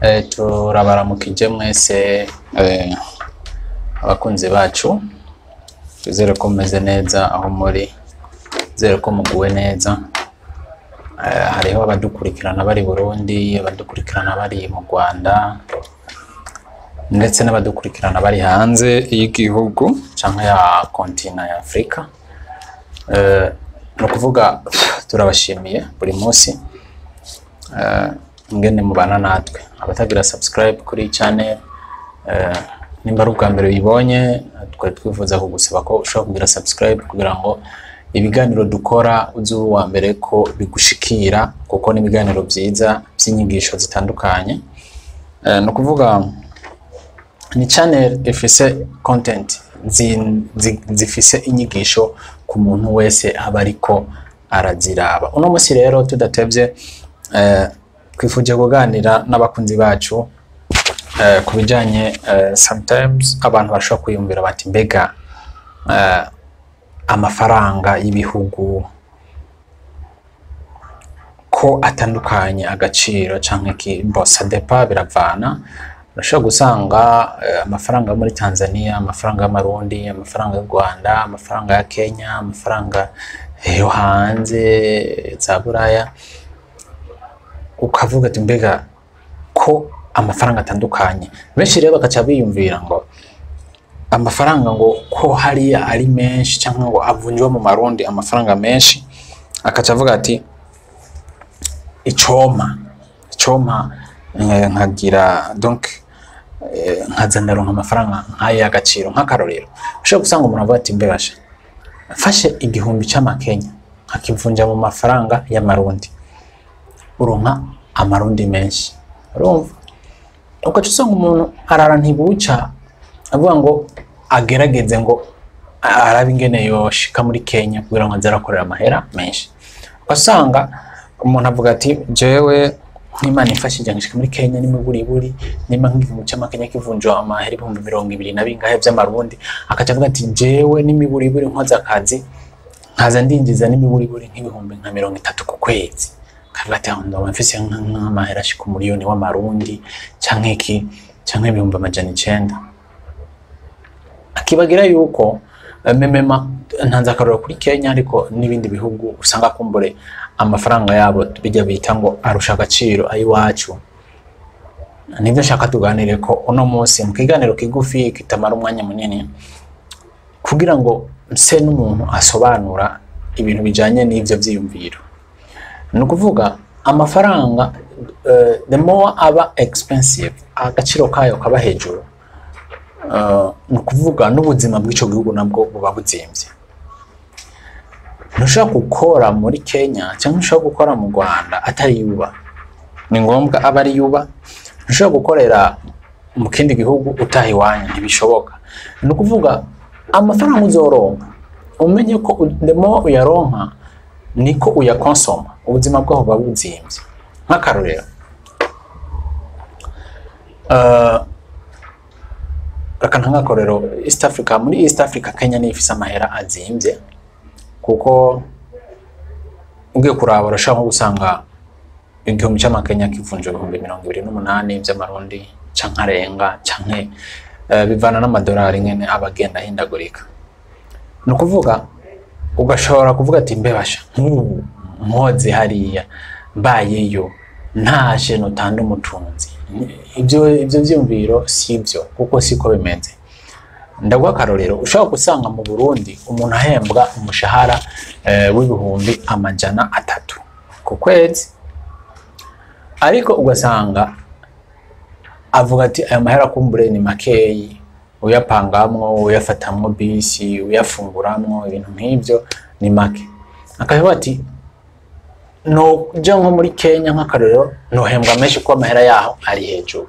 Turabaramukije mwese, abakunzi bacu. Twizere ko mumeze neza aho muri, twizere ko muguwe neza. Hariho abadukurikirana bari Burundi, abadukurikirana bari mu Rwanda, ndetse n'abadukurikirana bari hanze y'igihugu canke ya continent ya Afrika. Ni ukuvuga turabashimiye buri munsi ingene mubana natwe. Abatagira subscribe kuri channel, nimba ari ubwa mbere uyibonye, twari twifuza kugusaba ko ushobora kugira subscribe kugira ngo ibiganiro dukora uze ube uwa mbere ko bigushikira, kuko ni ibiganiro vyiza vy'inyigisho zitandukanye. Ni ukuvuga ni channel ifise content zifise inyigisho ku muntu wese aba ariko araziraba. Uno musi rero tudatevye, twifuje kuganira n'abakunzi bacu ku bijanye, sometimes abantu bashobora kwiyumvira bati: "Mbega amafaranga y'ibihugu ko atandukanye agaciro canke ki?" Bon, ça dépend, biravana. Urashobora gusanga amafaranga yo muri Tanzania, amafaranga y'Amarundi, amafaranga y'u Rwanda, amafaranga ya Kenya, amafaranga yo hanze za Buraya, ukavuga ati: "Mbega ko amafaranga atandukanye?" Benshi rero bagaca biyumvira ngo amafaranga ngo ko hariya ari menshi cyangwa ngo avunjwa mu Marundi amafaranga menshi, akaca avuga ati: Icompa nkagira donc nkaza ndaronka amafaranga nk'ayo y'agaciro." Nk'akarorero, ushobora gusanga umuntu avuga ati: "Mbebasha mfashe 1000 c'Amakenya nkakivunja mu mafaranga y'Amarundi, uronka Amarundi menshi." Urumva, ugaca usanga umuntu arara ntibuca avuga ngo agerageze ngo arabe ingene yoshika muri Kenya kugira ngo aze arakorera amahera menshi. Ugasanga umuntu avuga ati: "Jewe nk'Imana imfashije ngashika muri Kenya n'imiburiburi, nimba nk'igihumbi c'Amakenya kivunjwa amahera 20,000 na bingahe vy'Amarundi," akaca avuga ati: "Jewe n'imiburiburi nkoze akazi nkaza ndinjiza n'imiburiburi nk'ibihumbi nka 30 ku kwezi," akavuga ati: "Aho ndoba mfise nk'amahera ashika 1 miliyoni w'Amarundi canke iki canke 900,000." Akibagira yuko memema ntanze akarorero kuri Kenya, ariko n'ibindi bihugu usanga kumbure amafaranga yabo bijya bita ngo arusha agaciro ayiwacu. Nibyo nshaka tuganire ko uno munsi mu kiganiro kigufi kitamara umwanya munini, kugira ngo nse n'umuntu asobanura ibintu bijanye n'ivyo vyiyumviro. Ni ukuvuga amafaranga, the more aba expensive, agaciro kayo kaba hejuru, ni ukuvuga n'ubuzima bw'ico gihugu nabwo buba buzimvye. Ntushobora gukora muri Kenya cyangwa ntushobora gukora mu Rwanda atari yuba, ni ngombwa aba ari yuba. Ntushobora gukorera mu kindi gihugu utaha iwanyu, ntibishoboka. Ni ukuvuga amafaranga uzoronka, umenye ko the more uyaronka niko uyakonsoma, ubuzima bwaho buba buzimvye. Nk'akarorero, reka ntange akarorero East Africa. Muri East Africa, Kenya niyo ifise amahera azimvye, kuko ugiye kuraba urashobora nko gusanga 1000 c'Amakenya kivunja 28,000 vy'Amarundi canke arenga, canke bivana n'amadolari nyene aba agenda ahindagurika. Ni ukuvuga ugashobora kuvuga ati: "Mbebasha nk'ubu nkoze hariya mbayeyo ntashe notanda umutunzi." Ibyo vyiyumviro si byo, kuko siko bimeze. Ndaguha akarorero: ushobora gusanga mu Burundi umuntu ahembwa umushahara w'300,000 ku kwezi, ariko ugasanga avuga ati: "Ayo mahera kumbure ni makeyi, uyapangamwo, uyafatamwo bisi, uyafunguramwo, ibintu nk'ivyo, ni make." Akavuga ati: "Noja nko muri Kenya nk'akarorero, nohembwa menshi kuko amahera yaho ari hejuru."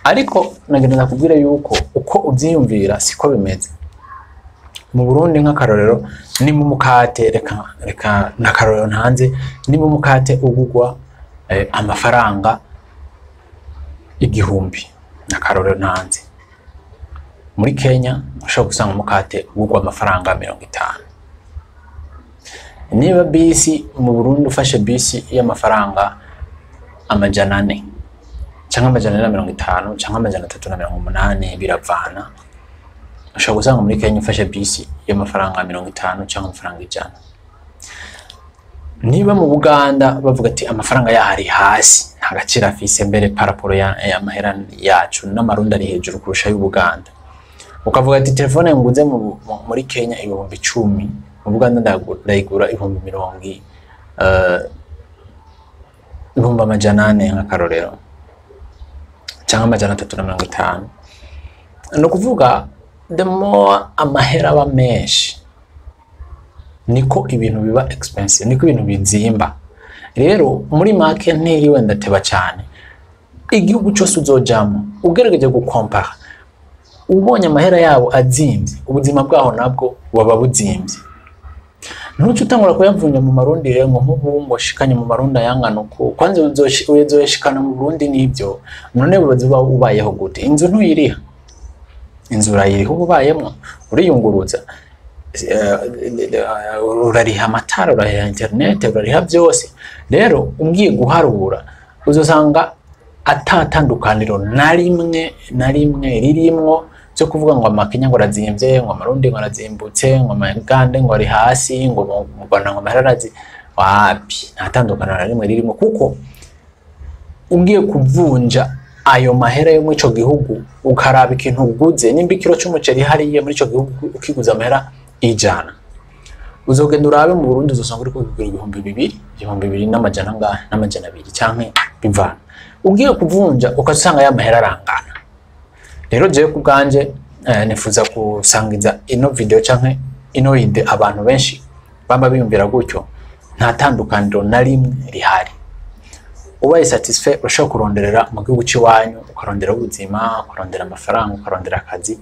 Ariko nagenda ndakubwire yuko uko uvyiyumvira siko bimeze. Mu Burundi nk'akarorero, nimba umukate, reka n'akarorero ntanze, nimba umukate ugugwa amafaranga 1000, n'akarorero ntanze, muri Kenya ushobora gusanga umukate ugugwa amafaranga 50. Niba bisi mu Burundi ufashe bisi y'amafaranga 400 canke 450 canke 380, biravana. Ushobora gusanga muri Kenya ufashe bisi y'amafaranga 50 canke amafaranga 100. Niba mu Buganda bavuga ati amafaranga yaho ari hasi, nta gaciro afise mbere par rapport y'amahera yacu, n'amarundi ari hejuru kurusha y'Ubuganda, ukavuga ati telefone nguze muri Kenya 10,000, mu Buganda ndayigura 400,000 nk'akarorero, canke 350. Ni ukuvuga the more amahera aba menshi niko ibintu biba expensive, niko ibintu bizimba. Rero muri make ntiriwe ndateba cyane, igihugu cyose uzojamo ugerageje gukompara, ubonye amahera yabo azimvye, ubuzima bwaho nabwo buba buzimvye. Ntuce utangura kuyavunja mu marundi rero ngo nk'ubu ngo shikanye mu marundi ayangana uku, kwanza uzoyashikana mu Burundi n'ibyo none buba ubayeho gute? Inzu ntuyiriha, inzu urayiriha uba ubayemwo, uriyunguruza, urariha amatara, urariha internet, urariha byose. Rero ugiye guharura uzosanga atatandukaniro na rimwe na rimwe ririmwo byo kuvuga ngo amakenya ngo arazimvye, ngo amarundi ngo arazimbutse, ngo amagande ngo ari hasi, ngo mu Rwanda ngo amahera arazi, wapi, nta tandukaniro na rimwe ririmo, kuko ugiye kuvunja ayo mahera yo muri ico gihugu ukaraba ikintu uguze, nimba ikiro c'umuceri hariya muri ico gihugu ukiguza amahera 100, uzogenda urabe mu Burundi uzosanga uriko kugura 2000, 2500 angahe, n'200 canke bivana. Ugiye kuvunja ukasanga ya mahera arangana. Rero jewe ku bwanje nifuza gusangiza ino video canke ino idée abantu benshi bamba biyumvira gutyo, nta tandukaniro na rimwe rihari. Ubaye satisfait urashobora kuronderera mu gihugu c'iwanyu, ukarondera ubuzima, ukarondera amafaranga, ukarondera akazi.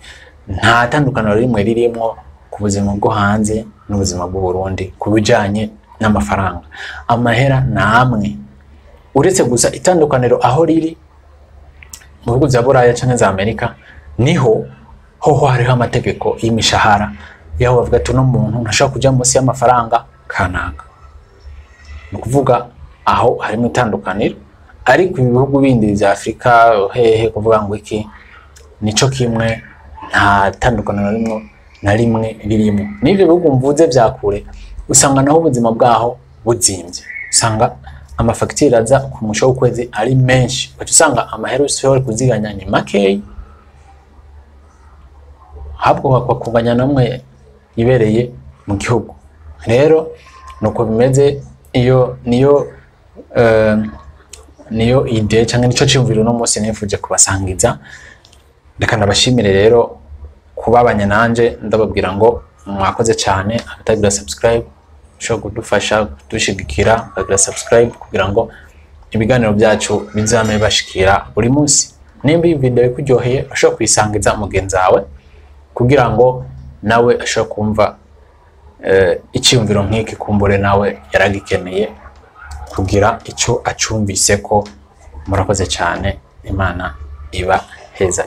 Nta tandukaniro rimwe ririmwo ku buzima bwo hanze n'ubuzima bw'u Burundi ku bijanye n'amafaranga. Amahera namwe, uretse gusa itandukaniro aho riri mu bihugu vya Buraya canke za Amerika, niho hoho hariho amategeko y'imishahara yaho bavuga ati uno muntu ntashobora kuja munsi y'amafaranga kanaka. Ni ukuvuga aho harimo itandukaniro, ariko ibihugu bindi vya Afrika hehe kuvuga ngo iki nico kimwe, nta tandukaniro na rimwe ririmo. N'ivyo bihugu mvuze vya kure usanga naho ubuzima bwaho buzimvye, usanga amafagitire aza ku musho w'ukwezi ari menshi, ugaca usanga amahera ushobora kuziganya ni makeyi, ahubwo bakakunganya namwe ibereye mu gihugu. Rero nuko bimeze. Iyo niyo idée canke nico ciyumviro uno munsi nifuje kubasangiza. Reka ndabashimire rero kubabanya nanje, ndababwira ngo mwakoze cyane. Abatagira subscribe ushobora kudufasha kudushigikira ukagira subscribe kugira ngo ibiganiro byacu bizame bashikira buri munsi. Nimba iyi video ikuryoheye ushobora kuyisangiza mugenzi wawe kugira ngo nawe ashobore kumva icyumviro nk'iki, kumbure nawe yaragikeneye kugira icyo acumvise ko. Murakoze cyane, Imana iba heza.